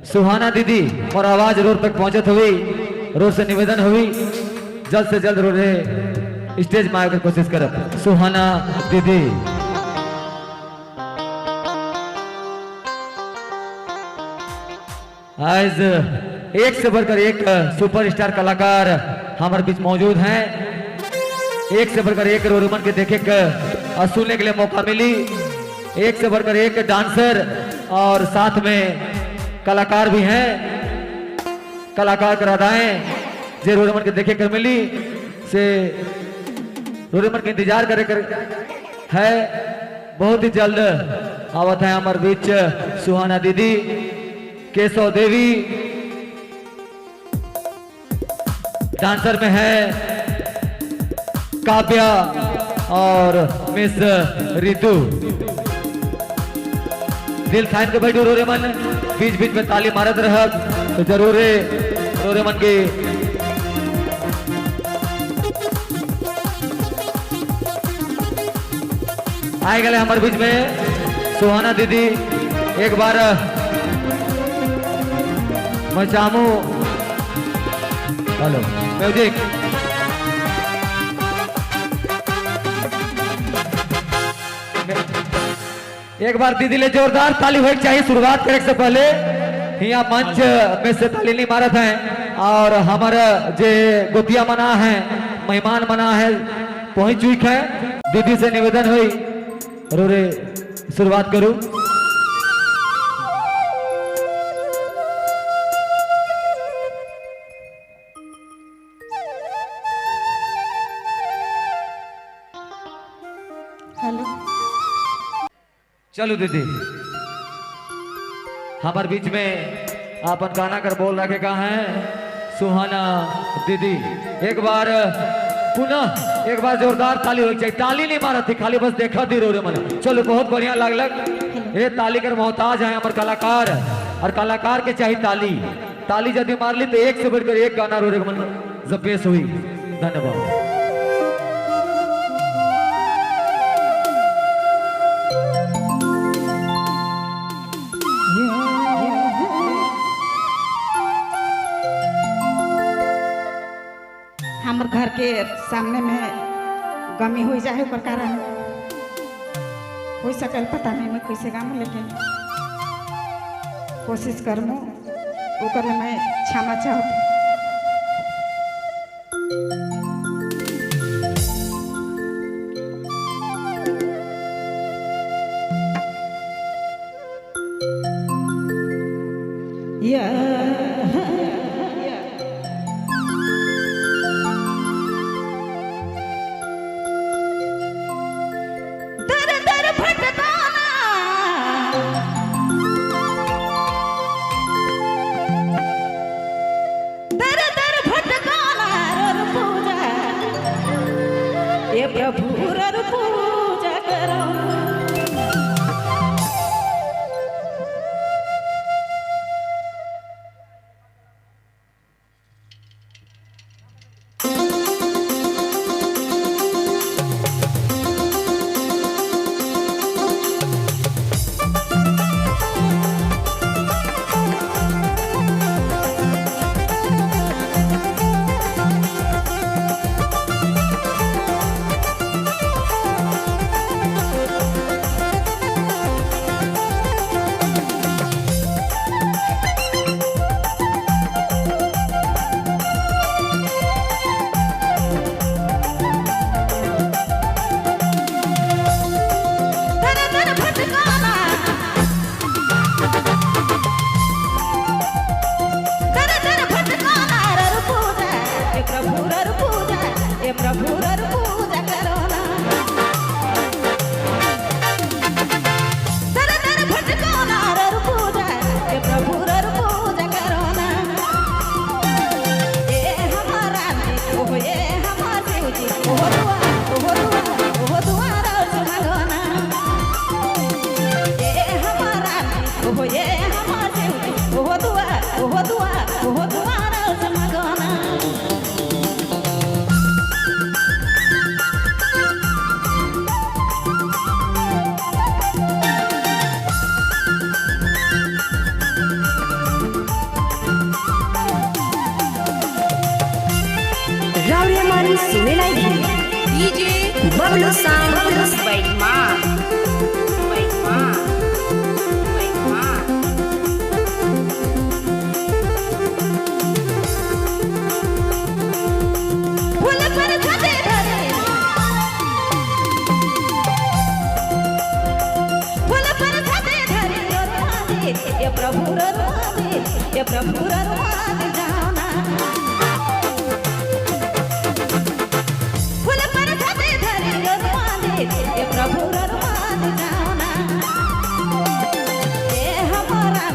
सुहाना दीदी और आवाज रोड तक पहुंचत हुई, रोड से निवेदन हुई जल्द से जल्द रोड स्टेज में आकर कोशिश करब। सुहाना दीदी आज एक से बढ़कर एक सुपरस्टार कलाकार हमारे बीच मौजूद हैं। एक से बढ़कर एक रोरमन के देखे के और सुनने के लिए मौका मिली। एक से बढ़कर एक डांसर और साथ में कलाकार भी हैं। कलाकार कर अदाएं जे रोरमन के देखे कर मिली से रोरमन के इंतजार करे कर है। बहुत ही जल्द आवत है हमारे बीच सुहाना दीदी, केशव देवी डांसर में है काव्या और मिस रितु। दिल थाम के बैठो रोरे मन, बीच बीच में ताली मारत रहब तो जरूर रोरे मन के आए गए हमारे बीच में सुहाना दीदी। एक बार मैं चाहूं हेलो म्यूजिक। एक बार दीदी ले जोरदार ताली होके चाहिए शुरुआत करे से पहले। यहाँ मंच में से ताली नहीं मारत है और हमारा जे गोतिया मना है, मेहमान मना है, पहुंच चुक है। दीदी से निवेदन हुई रोरे शुरुआत करूं। हेलो चलो दीदी हमारे बीच में आपन गाना कर बोल रखे का है सुहाना दीदी। एक बार पुनः एक बार जोरदार ताली हो चाहिए। ताली नहीं मारा थी, खाली बस देखा दी रो रे मन। चलो बहुत बढ़िया लागलक। ये ताली कर मोहताज है हमारे कलाकार और कलाकार के चाहिए ताली। ताली यदि मार ली तो एक से बढ़कर एक गाना रो रे मन जब पेश हुई। धन्यवाद। हमर घर के सामने में गमी हो जाए ओकर कारण हो सकल पता नहीं मैं कैसे गाम, लेकिन कोशिश करमू ओकर मैं क्षमा चाहत। दर दर भटकाना दर दर भटकाना रर पूजा ये प्रभु रर पूजा करो। दर दर भटकाना दर दर भटकाना रर पूजा ए प्रभु रर पूजा ए प्रभु रर पूजा करो ना। दर दर भटकाना रर पूजा ए प्रभु रर पूजा करो ना। ए हमारा ओ ए हमार शिवजी ओ दुआ ओ दुआ ओ दुआरा सुमागो ना। ए हमारा ओ ए हमार शिवजी ओ दुआ ओ दुआ ओ दुआरा सुमागो ना। सुनेलाई घी डीजे बबलू साउंड बैमा बैमा बैमा फूल पर छते धरे फूल पर छते धरे ररुआ दे ये प्रभु ररुआ दे ये प्रभु ररुआ दे जाओ ना फूल पर छते धरे ररुआ दे ये प्रभु ररुआ दे जाओ ना ये हमारा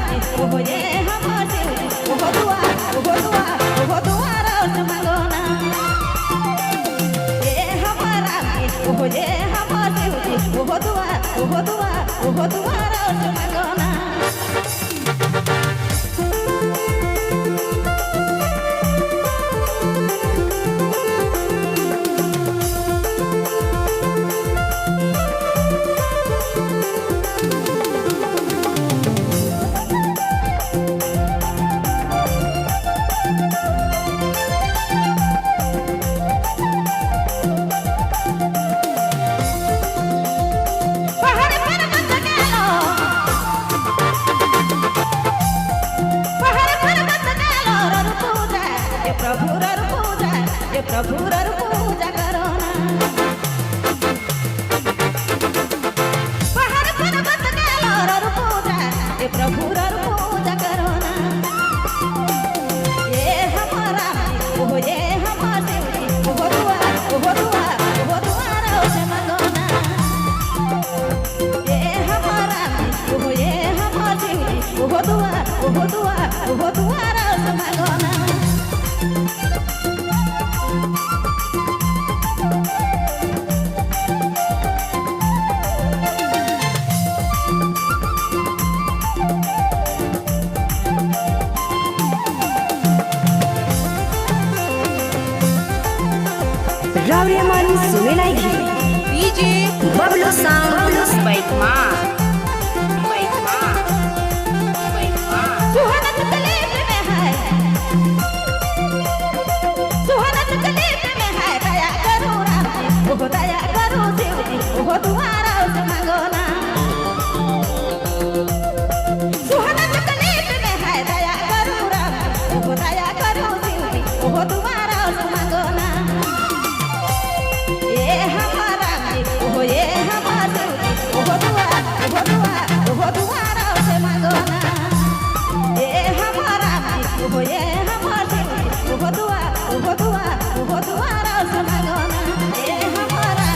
ओ ये हमार शिव ओ दुआ ओ दुआ ओ दुआ रोज मांगो ना ये हमारा ओ ये हमार शिव ओ दुआ ओ दुआ ओ दुआ रोज मांगो ना। पहाड़ पर बस गेलो पहाड़ पर बस गेलो रर पूजा ये प्रभु रर पूजा ये प्रभु रर पूजा करो ना। पहाड़ पर बस गेलो रर पूजा ये प्रभु रर पूजा करो ना। ये हमारा ओ ये हमार शिव ओ दुआ ओ दुआ ओ दुआ रोज मांगो ना। ये हमारा ओ ये हमार शिव ओ दुआ ओ दुआ ओ दुआ रोज मांगो ना। रावरे मन सुनेलाई घी डीजे बबलू साउंड बैमा बैमा बैमा सुहाना तकलीफ में है सुहाना तकलीफ में है दया करो राम जी ओ दया करो शिव जी ओ दुआरा उसे मांगो ना। सुहाना तकलीफ में है दया करो राम जी ओ दया करो शिव जी ओ दुआरा उसे मांगो ना। ये हमारा ओ ये हमार शिव जी ओ दुआ ओ दुआ ओ दुआरा उसे मांगो ना। ये हमारा ओ ये हमार शिव ओ दुआ ओ दुआ ओ दुआरा उसे मांगो ना। ये हमारा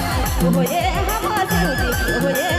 ओ ये हमार शिव जी ओ ये